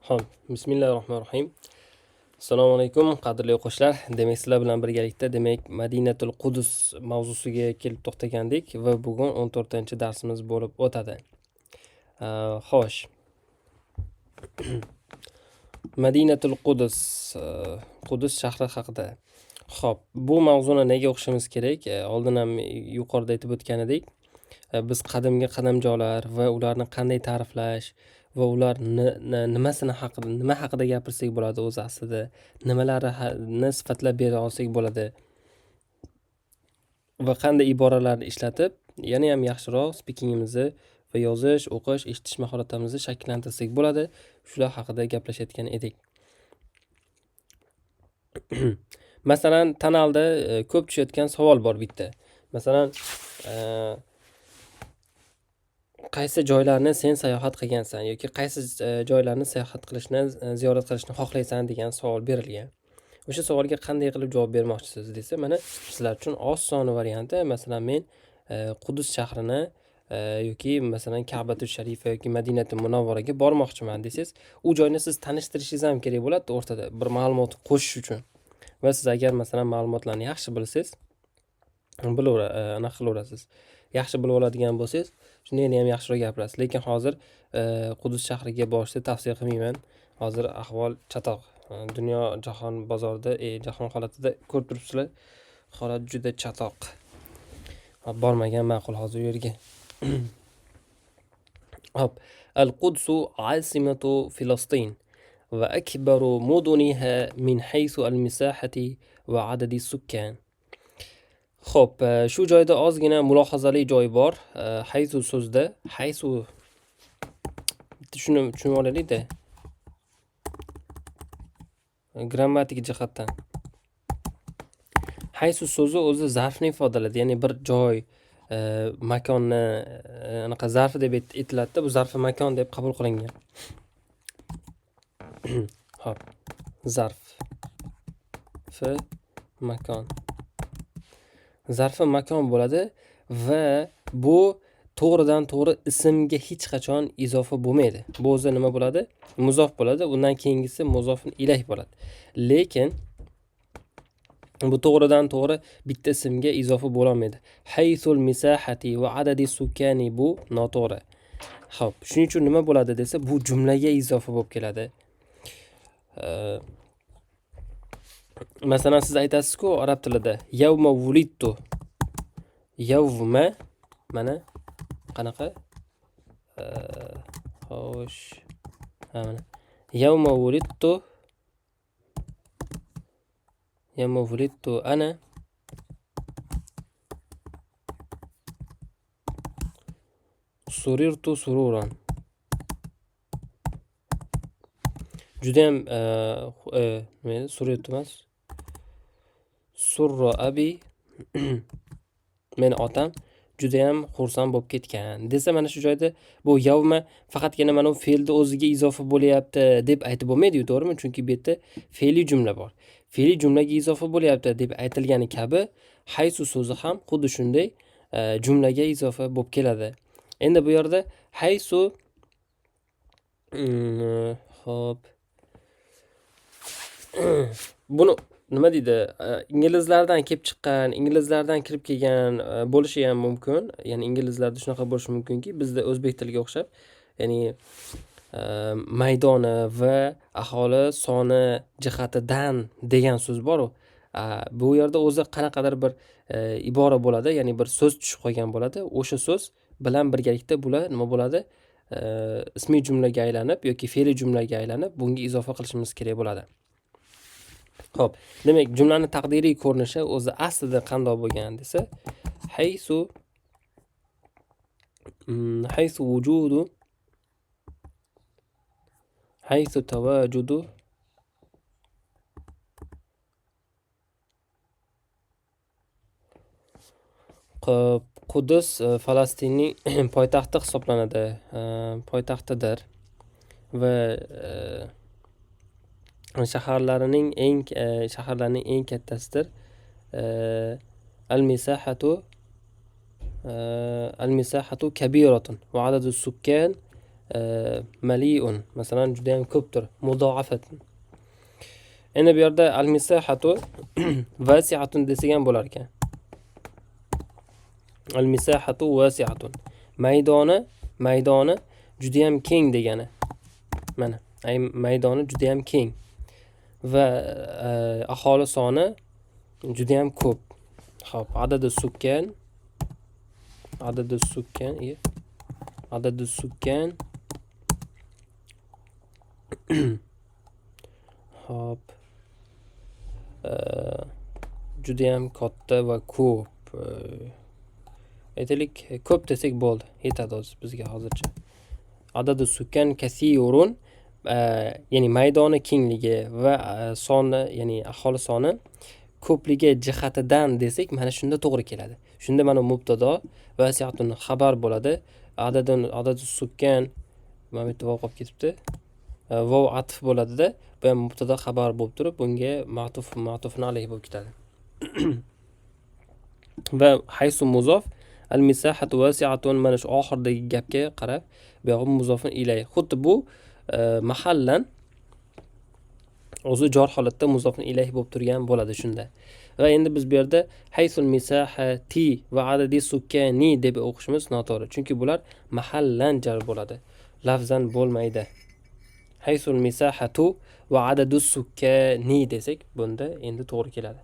Xo'p, bismillahirrohmanirrohim. Assalomu alaykum, qadrli o'quvchilar. Demak, sizlar bilan birgalikda demak Madinatul Qudus mavzusiga kelib to'xtagandik va bugun 14-darsimiz bo'lib o'tadi. Xo'sh. Madinatul Qudus, Qudus shahri haqida. Xo'p, bu mavzuni nega o'qishimiz kerak? Oldin ham yuqorida aytib o'tgan edik. Biz qadimgi qadamjolar va ularni qanday ta'riflash va ular nimasini haqida, nima haqida gapirsak bo'ladi o'zi aslida, nimalarni sifatlab bera olsak bo'ladi va qanday iboralarni ishlatib yana ham yaxshiroq speakingimizni va yozish, o'qish, eshitish mahoratimizni shakllantirsak bo'ladi. Shular haqida gaplashayotgan edik. Masalan, tanalda ko'p tushayotgan savol bor bitta. Masalan, qaysi joylarni sen sayohat qilgansan yoki qaysi joylarni sayohat qilishni, ziyorat qilishni xohlaysan degan savol berilgan. O'sha savolga qanday qilib javob bermoqchisiz desa, mana sizlar uchun oson varianti, masalan, men Qudus shahrini yoki masalan Ka'batul Sharifa yoki Madinatul Munawvaraga bormoqchiman desangiz, u joyni siz tanishtirishingiz ham kerak bo'ladi o'rtada bir ma'lumot qo'shish uchun. Va siz agar masalan ma'lumotlarni yaxshi bilsangiz, anaqa qilaverasiz. Yaxshi bilib oladigan bo'lsangiz, shunda yana ham yaxshiroq gapirasiz. Lekin hozir Qudus shahriga borishni tavsiya qilmayman. Hozir ahvol chatoq. Dunyo jahon bozorida, jahon holatida ko'rib turibsizlar, holat juda chatoq. Hop, bormagan ma'qul hozir u yerga. Hop, Al-Qudsu asimatu Filastin va akbaru muduniha min haythu al-misahati va adadi sukkan. Xo'p, shu joyda ozgina mulohazali joy bor. Haythu so'zida, haythu bitta shuni tushunib olaylik-da. Grammatik jihatdan. Haythu so'zi o'zi zarfni ifodalaydi, ya'ni bir joy, makonni anaqa zarfi deb aytiladi-da, bu zarfi makon deb qabul qilingan. Xo'p, zarf. F makon. Zarfi makon bo'ladi va bu to'g'ridan to'g'ri ismga hech qachon izofa bo'lmaydi. Bu o'zi nima bo'ladi? Muzof bo'ladi. Undan keyingisi muzofun ilayh bo'ladi. Lekin bu to'g'ridan to'g'ri bitta ismga izofa bo'la olmaydi. Haythul misahati va adadi sukani bu noto'g'ri. Xo'p, shuning uchun nima bo'ladi desa, bu jumlaga izofa bo'lib keladi. Masalan, siz aytasiz-ku arab tilida yawma wulidtu. Yawma mana qanaqa? Xo'sh. Ha, mana. Yawma wulidtu. Yawma wulidtu ana surirtu sururan. Juda ham nima edi? Surirtu emas. Surra abi meni otam juda ham xursand bo'lib ketgan desa, mana shu joyda bu yawma faqatgina mana bu fe'lni o'ziga izofa bo'lyapti deb aytib bo'lmaydi-yu, to'g'rimi? Chunki bu yerda fe'liy jumla bor. Fe'liy jumlaga izofa bo'lyapti deb aytilgani kabi haysu so'zi ham xuddi shunday jumlaga izofa bo'lib keladi. Endi bu yerda haysu, xo'p. Buni nima deydi? Inglizlardan kelib chiqqan, inglizlardan kirib kelgan bo'lishi ham mumkin. Ya'ni inglizlarda shunaqa bo'lishi mumkinki, bizda o'zbek tiliga o'xshab, ya'ni maydoni va aholi soni jihatidan degan so'z bor-u. Bu yerda o'zi qanaqadir bir ibora bo'ladi, ya'ni bir so'z tushib qolgan bo'ladi. O'sha so'z bilan birgalikda bular nima bo'ladi? Ismiy jumlaga aylanib yoki fe'liy jumlaga aylanib, bunga izofa qilishimiz kerak bo'ladi. Xo'p, demak, jumlaning taqdiriy ko'rinishi o'zi aslida qanday bo'lgan desa, haysu, haysu wujudu, haysu tawajudu Qudus Falastinning poytaxti hisoblanadi, poytaxtidir va shaharlarining eng shaharlarning eng kattasidir. Al-misahatu, al-misahatu kabiratun va adadu sukkan maliun, masalan, juda ham ko'pdir. Mudoafatun. Endi bu yerda al misahatu vasi'atun desak ham bo'lar ekan. Al misahatu vasi'atun. Maydoni juda ham keng degani. Mana, maydoni juda ham keng va aholi soni juda ham ko'p. Xo'p, adadi sukkan Xo'p, juda ham katta va ko'p. Aytaylik, ko'p desak bo'ldi, yetadi o'zi bizga hozircha. Adadi sukkan kasirun, ya'ni maydoni kengligi va soni, ya'ni aholi soni ko'pligi jihatidan desak, mana shunda to'g'ri keladi. Shunda mana mubtado vasiatun xabar bo'ladi. Adadu sukkan, mana bu yerda vav qolib ketibdi. Vav atf bo'ladida, bu ham mubtado xabar bo'lib turib, bunga ma'tufun alayhi bo'lib ketadi. Va haysu muzof al misahatu vasi'atun, mana shu oxiridagi gapga qarab bu yog'i muzofun ilayhi. Xuddi bu mahallan o'zi jor holatda muzofun ilayhi bo'lib turgan bo'ladi shunda. Va endi biz bu yerda haysul misahati va adadi sukkani deb o'qishimiz noto'g'ri, chunki bular mahallan jar bo'ladi, lafzan bo'lmaydi. Haysul misahatu va adadu sukkani desak, bunda endi to'g'ri keladi.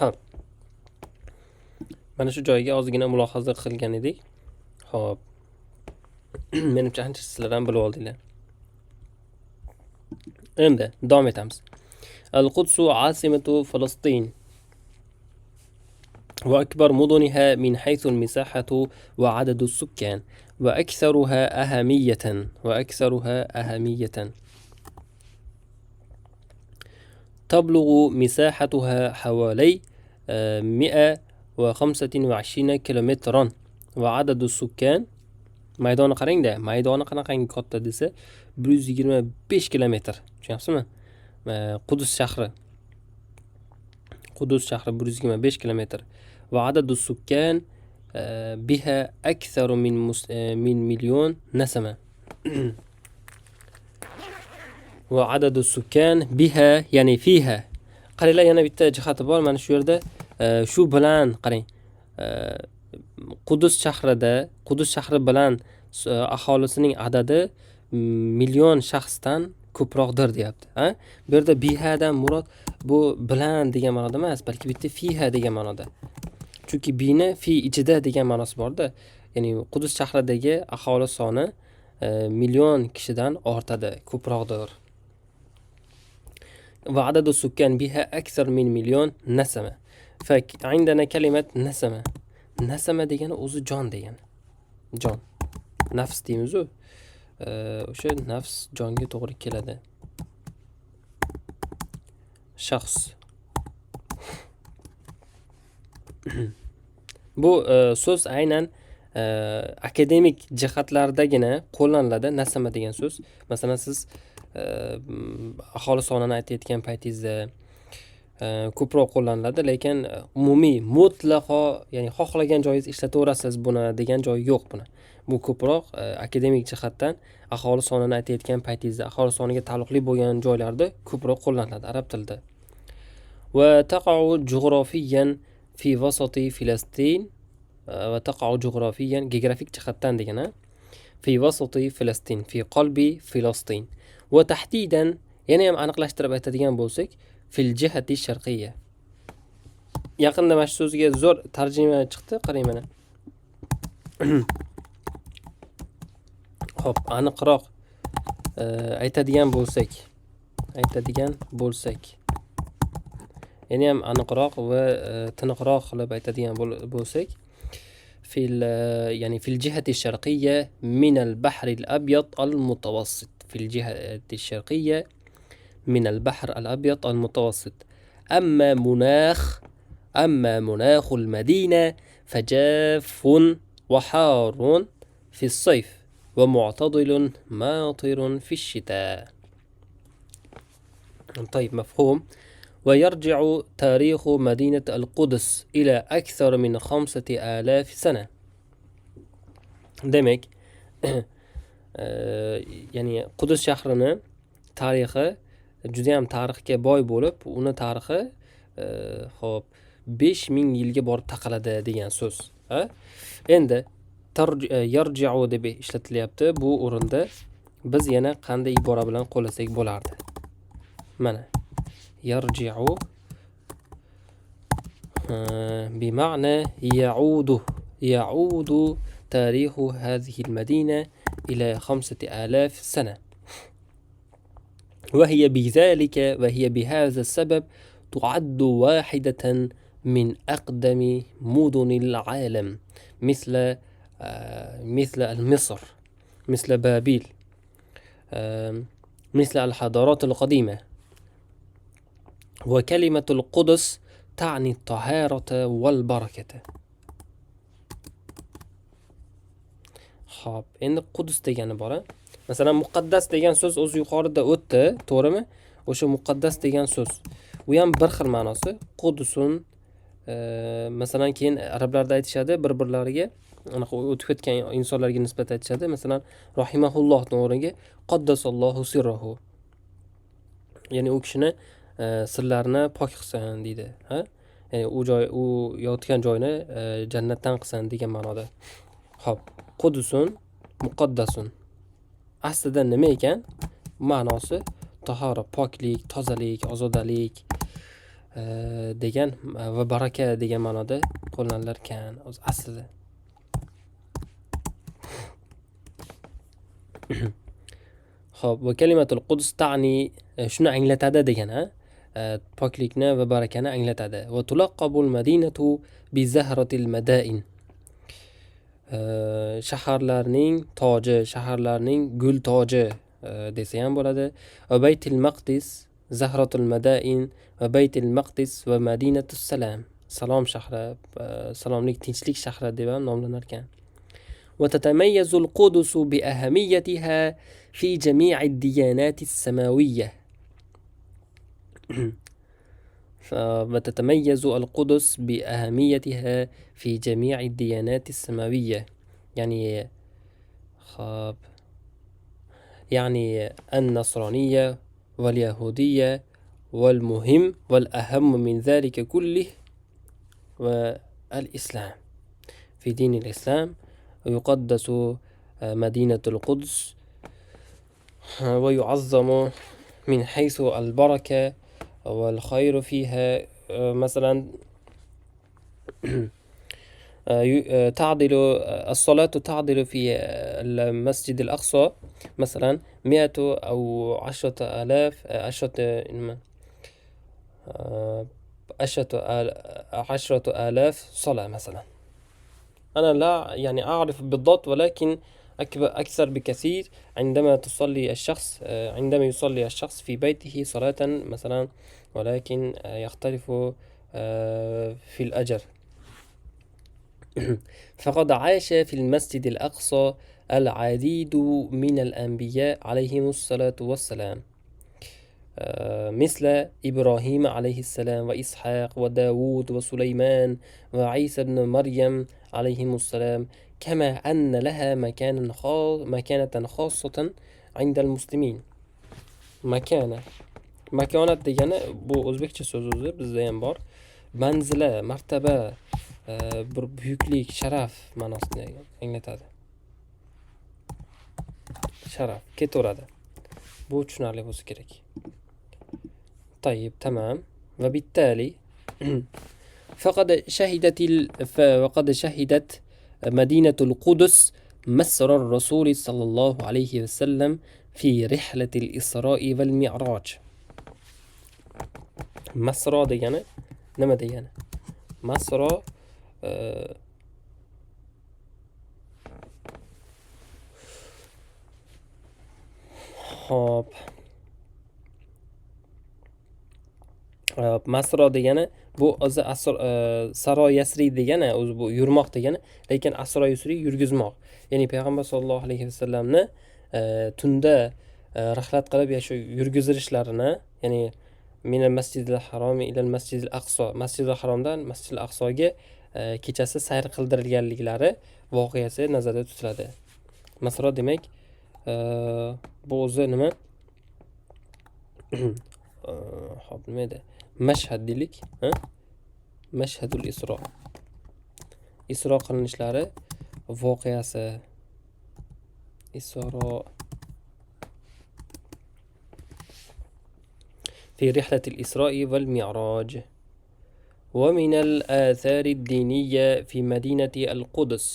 Ha. Mana shu joyga ozgina mulohaza qilgan edik. Xo'p. Menimcha ancha sizlar ham bilib oldinglar. Endi davom etamiz. Al-Qudsu asimatu Falastin va akbar muduniha min haythu al-misahatu va adadu as-sukkan va aktharuha ahamiyatan تبلغ مساحتها حوالي 125 kilometran va adadu sukkan. Maydoni qarangda, maydoni qanaqangi katta desa 125 kilometr. Tushunyapsizmi? Qudus shahri. Qudus shahri 125 kilometr. Va adadu sukkan biha aktharu min million nasama. Va adadu sukkan biha, ya'ni fiha. Qaranglar, yana bitta jihati bor mana shu yerda. Shu bilan qarang, Qudus shahrida, Qudus shahri bilan aholisining adadi million shaxsdan ko'proqdir deyapti. Ha? Bu yerda bihadan murod bu bilan degan ma'noda emas, balki bitta fiha degan ma'noda. Chunki bini fi ichida degan ma'nosi borda. Ya'ni Qudus shahridagi aholi soni million kishidan ortadi, ko'proqdir. Va adadu sukkan biha akthar min million nasama. Fa indana kalimat nasama. Nasama degani o'zi jon degani. Jon. Nafs deymiz-u. O'sha nafs jonga to'g'ri keladi. Shaxs. Bu so'z aynan akademik jihatlardagina qo'llaniladi nasama degan so'z. Masalan, siz aholi sonini aytayotgan paytingizda ko'proq qo'llaniladi, lekin umumiy mutlaqo, ya'ni xohlagan joyingizda ishlataverasiz buni degan joyi yo'q buni. Bu ko'proq akademik jihatdan aholi sonini aytayotgan paytingizda, aholi soniga taalluqli bo'lgan joylarda ko'proq qo'llaniladi arab tilida. Va taqa'u jug'rofiyan fi vasati Filastin, va taqa'u jug'rofiyan geografik jihatdan degani, fi vasati Filastin, fi qalbi Filastin. Va tahdidan, yana ham aniqlashtirib aytadigan bo'lsak, fil jihati sharqiyya. Yaqinda mana shu so'zga zo'r tarjima chiqdi, qarang mana. Xo'p, aniqroq aytadigan bo'lsak, yana ham aniqroq va tiniqroq qilib aytadigan bo'lsak, fil, ya'ni fil jihati sharqiyya min al-bahr al-abyad al-mutawassit. Fil jihati sharqiyya من البحر الأبيض المتوسط. أما مناخ المدينة فجاف وحار في الصيف ومعتدل ماطر في الشتاء. طيب، مفهوم. ويرجع تاريخ مدينة القدس إلى أكثر من 5000 سنة. Demak, ya'ni Qudus shahrini tarixi juda ham tarixga boy bo'lib, uni tarixi xo'p 5000 yilga borib taqaladi degan so'z. Endi yarji'u deb ishlatilyapti. Bu o'rinda biz yana qanday ibora bilan qo'llasak bo'lardi? Mana yarji'u bima'na ya'udu, ya'udu تاريخ هذه المدينة إلى 5000 سنة، وهي بذلك وهي بهذا السبب تعد واحدة من أقدم مدن العالم، مثل المصر، مثل بابل، مثل الحضارات القديمة. وكلمة القدس تعني الطهارة والبركة. Xo'p, endi Qudus degani bor. Masalan, muqaddas degan so'z o'zi yuqorida o'tdi, to'g'rimi? O'sha muqaddas degan so'z. U ham bir xil ma'nosi. Qudusun, masalan, keyin arablarda aytishadi bir-birlariga, anaqa o'tib ketgan insonlarga nisbatan aytishadi. Masalan, rahimahullohning o'rniga qaddasallohu sirruhu. Ya'ni u kishini sirlarini pok qilsin deydi, ha? Ya'ni u joy, u yotgan joyini jannatdan qilsin degan ma'noda. Xo'p, Qudusun, muqaddasun. Aslida nima ekan? Ma'nosi tahora, poklik, tozalik, ozodalik degan va baraka degan ma'noda qo'llanilar ekan o'zi aslida. Xo'p, va kalimatul Quds ta'ni shuni anglatadi degan, ha? Poklikni va barakani anglatadi. Va tulaqqabul madinatu bi zahratil madain. Shaharlarning toji, shaharlarning gul toji desa ham bo'ladi. Va Baytil Maqdis zahratul madain va Baytil Maqdis va Madinatus Salam, salom shahri, salomlik, tinchlik shahri deb ham nomlanar ekan. Va tatamayyazul Qudusu bi ahamiyatiha fi jami'id diyanatis samawiyyah. وتتميز القدس بأهميتها في جميع الديانات السماوية، يعني خاب، يعني النصرانية واليهودية، والمهم والأهم من ذلك كله والإسلام. في دين الإسلام يقدس مدينة القدس ويعظم من حيث البركة والخير فيها. مثلا تعدل الصلاة، تعدل في المسجد الأقصى مثلا 100 أو 10,000، 10,000 صلاة مثلا. أنا لا يعني أعرف بالضبط، ولكن أكثر بكثير عندما تصلي الشخص، عندما يصلي الشخص في بيته صلاة مثلا، ولكن يختلف في الأجر. فقد عاش في المسجد الأقصى العديد من الأنبياء عليهم الصلاة والسلام، مثل إبراهيم عليه السلام وإسحاق وداود وسليمان وعيسى بن مريم عليهم السلام، كما أن لها مكانة خاصة عند المسلمين. مكانة، makonat degani bu o'zbekcha so'z o'zi bizda ham bor. Manzila, martaba, bir buyuklik, sharaf ma'nosini anglatadi. Sharaf ketaveradi. Bu tushunarli bo'lsa kerak. Tayyib, tamam. Va bittali faqad shahidatil faqad shahidat madinatul Qudus masrar Rasul sallallohu alayhi va sallam fi rihlatil Isro'i val Mi'roj. Masro degani nima degani? Masro hop. Masro degani bu o'zi saro yasri degani, o'zi bu yurmoq degani, lekin asro yusri yurgizmoq. Ya'ni payg'ambar sollallohu alayhi vasallamni tunda rihlat qilib yurgizilishlarini, ya'ni Minal masjidil haromi ilal masjidil aqso, masjidil haromdan masjidil aqsoga kechasi sayr qildirilganliklari voqeasi nazarda tutiladi. Masro demak, bu o'zi nima? Hop, nima edi? Mashhad deylik, ha? Mashhadul Isro. Isro qilinishlari voqeasi. Isro في رحلة الإسراء والمعراج. ومن الآثار الدينية في مدينة القدس.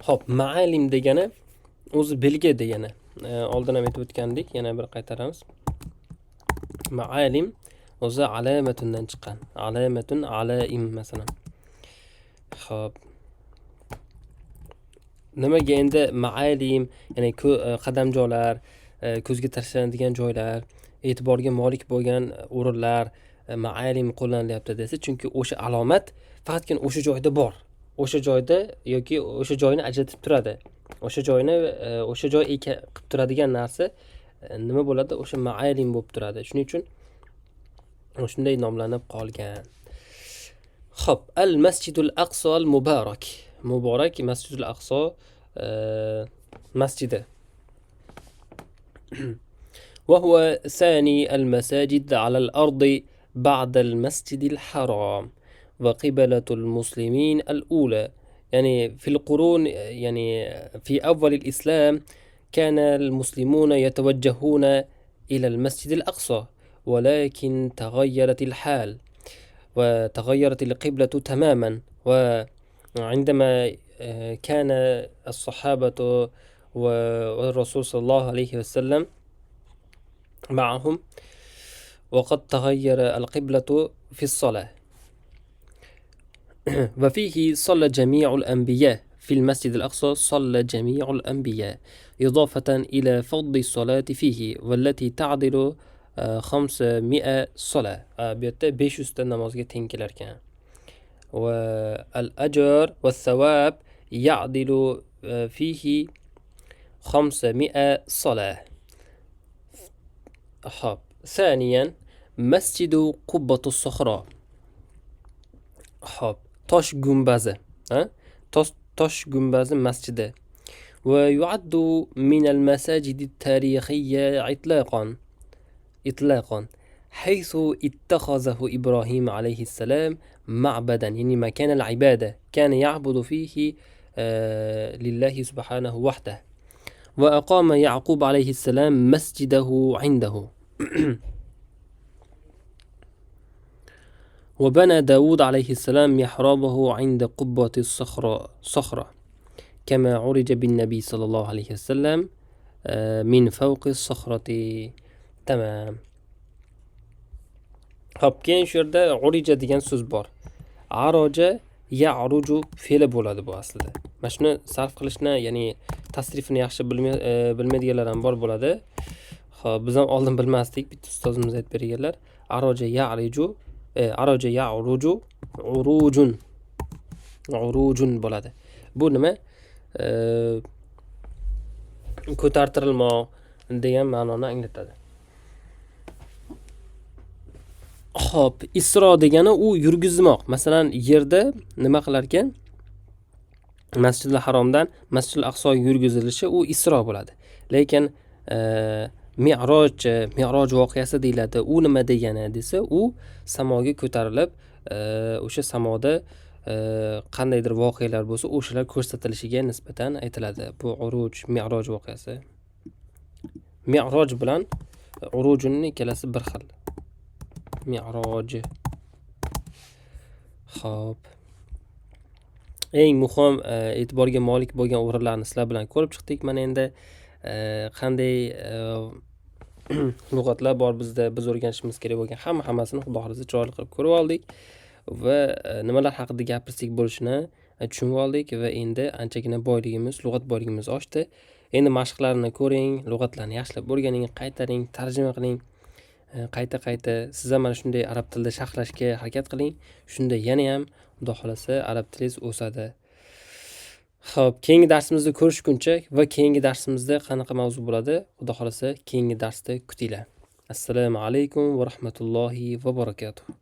Xo'p, ma'alim degani o'zi belgi degani. Oldin ham aytib o'tgandik, yana bir qaytaramiz. Ma'alim o'zi alamatundan chiqqan. Alamatun alaim masalan. Xo'p. Nimaga endi ma'alim, ya'ni qadamjolar, ko'zga tashlanadigan joylar, e'tiborga molik bo'lgan o'rinlar ma'alim qo'llanilyapti desa, chunki o'sha alomat faqatgina o'sha joyda bor. O'sha joyda yoki o'sha joyni ajratib turadi. O'sha joyni o'sha joy qilib turadigan narsa nima bo'ladi? O'sha ma'alim bo'lib turadi. Shuning uchun shunday nomlanib qolgan. Xo'p, al-Masjidul Aqso al-Muborak. Muborak Masjidul Aqso masjidi. وهو ثاني المساجد على الأرض بعد المسجد الحرام وقبلة المسلمين الأولى. يعني في القرون، يعني في أول الإسلام كان المسلمون يتوجهون إلى المسجد الأقصى، ولكن تغيرت الحال وتغيرت القبلة تماما. وعندما كان الصحابة والرسول صلى الله عليه وسلم معهم، وقد تغير القبلة في الصلاة. وفيه صلى جميع الأنبياء في المسجد الأقصى، صلى جميع الأنبياء، إضافة إلى فضل الصلاة فيه والتي تعدل 500 صلاة. Bu yerda 500 ta namozga teng kelar ekan. والأجر والثواب يعدل فيه 500 صلاة. Xo'p, ثانيا مسجد قبة الصخرة. Xo'p, tosh gumbazi, ha? Tosh gumbazi masjidi. ويعد من المساجد التاريخية إطلاقا حيث اتخذه إبراهيم عليه السلام معبدا، يعني مكان العبادة، كان يعبد فيه لله سبحانه وحده. وأقام يعقوب عليه السلام مسجده عنده. وبنى داود عليه السلام محرابه عند قبة الصخرة كما عرج بالنبي صلى الله عليه وسلم من فوق الصخرة. تمام. Xo'p, keyin shu yerda urija degan so'z bor. Aroja ya'ruju fe'li bo'ladi bu aslida. Mana shuni sarf qilishni, ya'ni tasrifini yaxshi bilmaydiganlar ham bor bo'ladi. Xo'p, biz ham oldin bilmasdik, bitta ustozimiz aytib berganlar. Aroja ya'riju, aroja ya'ruju urujun. Urujun bo'ladi. Bu nima? Ko'tartirilmoq degan ma'noni anglatadi. Xo'p, Isro degani u yurgizmoq. Masalan, yerda nima qilar ekan? Masjidil Haromdan Masjidil Aqsoga yurgizilishi u Isro bo'ladi. Lekin Mi'roj voqeasi deyiladi. U nima degani desa, u samoga ko'tarilib, o'sha samoda qandaydir voqealar bo'lsa, o'shalar ko'rsatilishiga nisbatan aytiladi. Bu uruj, Mi'roj voqeasi. Mi'roj bilan urujning ikkalasi bir xil. Mi'roj. Xo'p. Eng muhim e'tiborga molik bo'lgan o'rinlarni sizlar bilan ko'rib chiqdik. Mana endi qanday lug'atlar bor bizda, biz o'rganishimiz kerak bo'lgan hammasini Xudo xohlasa chiroyli qilib ko'rib oldik va nimalar haqida gapirsak bo'lishini tushunib oldik va endi anchagina boyligimiz, lug'at boyligimiz oshdi. Endi mashqlarni ko'ring, lug'atlarni yaxshilab o'rganing, qaytaring, tarjima qiling. Qayta-qayta siz ham mana shunday arab tilida sharhlashga harakat qiling. Shunda yana ham Xudo xohlasa arab tilingiz o'sadi. Xo'p, keyingi darsimizda ko'rishguncha va keyingi darsimizda qanaqa mavzu bo'ladi, Xudo xohlasa, keyingi darsda kutinglar. Assalomu alaykum va rahmatullohi va barakatuh.